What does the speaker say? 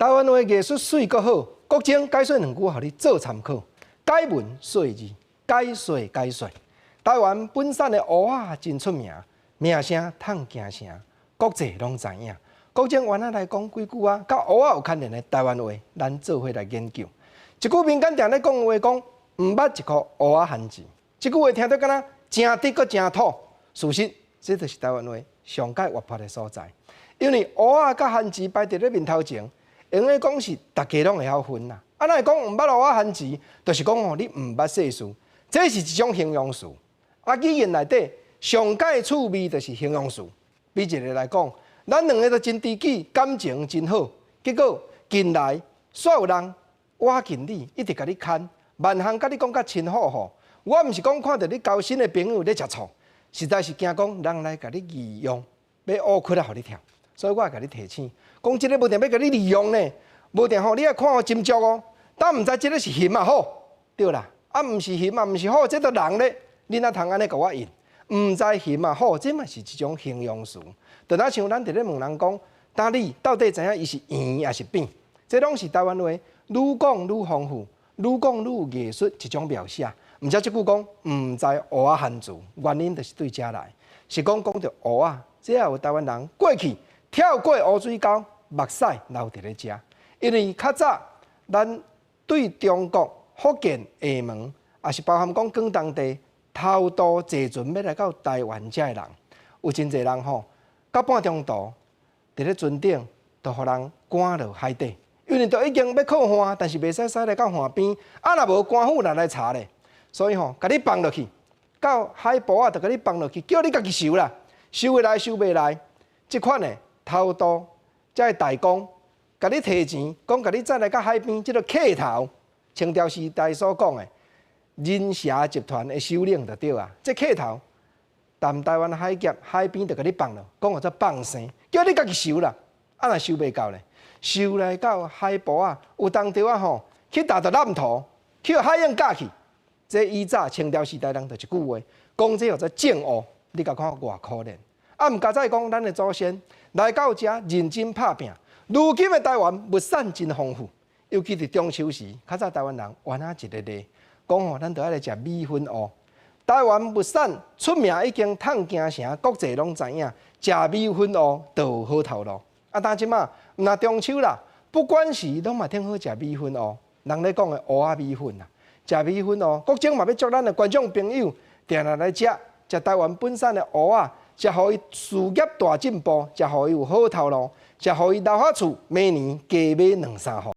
台灣話藝術媠閣好，國政解說兩句，予你做參考。解文說字，解說解說。台灣本產的芋仔真出名，名聲溏京城，國際攏知影。國政原來來講幾句啊，佮芋仔有牽連的台灣話，咱做伙來研究。一句民間定咧講話講，毋捌一箍芋仔番薯。這句話聽著敢若誠直閣誠土，事實這就是台灣話上蓋活潑的所在。因為芋仔佮番薯擺佇咧面頭前，用得講是逐家攏會曉分啦。啊，若會講毋捌芋仔番薯，就是講吼你毋捌世事，這是一種形容詞。啊，語言內底上蓋趣味就是形容詞。比一個來講，咱兩個都真知己，感情真好，結果近來煞有人倚近你，一直共你牽，萬項共你講甲親好吼。我毋是講看著你交新的朋友咧食醋，實在是驚講人來共你利用，欲烏窟仔予你跳。所以我會共你提醒，講這個無定欲共你利用呢，無定吼你愛看好斟酌哦。但毋知這个是熊抑虎，對啦，啊毋是熊嘛，毋是虎，這都人咧，你哪通按呢共我用？毋知熊抑虎，這嘛是一種形容詞。就若像咱佇咧問人講，當你到底知影伊是圓抑是扁？這攏是台灣話愈講愈豐富，愈講愈有藝術一種描寫。毋才這句講毋知芋仔番薯，原因就是對遮來，是講講著芋仔，這也有台灣人過去跳過烏水溝，目屎流佇咧遮。因為較早咱對中國福建廈門，也是包含講廣東地偷渡坐船欲來到台灣遮的人，有真濟人吼，到半中途佇咧船頂，就予人趕落海底，因為都已經欲靠岸，但是袂使駛來到岸邊，啊若無官府人來查咧，所以吼，共你放落去，到海埔仔就共你放落去，叫你家己收啦，收會來收袂來，這款的偷渡，這个大公，共你提錢，講共你載來到海邊，這个客頭，清朝時代所講的人蛇集團的首領就對啊，這客頭，踮台灣海峽海邊就共你放落，講號做放生，叫你家己收啦，啊若收袂到咧，收來到海埔仔，有當著啊吼，去踏著濫塗，去予海湧咬去。這以早清朝時代人就一句話，講這號做種芋，你共看偌可憐。啊，毋加再講，咱的祖先來到遮認真拍拚。如今的台灣物產真豐富，尤其佇中秋時，較早台灣人原來一个例，講吼，咱著愛來食米粉芋。台灣物產出名已經溏京城，國際攏知影，食米粉芋就有好頭路。啊，但這馬毋若中秋啦，不管時攏嘛挺好食米粉芋。人咧講的芋仔米粉啊，食米粉芋，國政嘛欲祝咱的觀眾朋友定定來食，食台灣本產的芋仔，食予伊事業大進步，食予伊有好頭路，食予伊留予厝，每年加買兩三戶。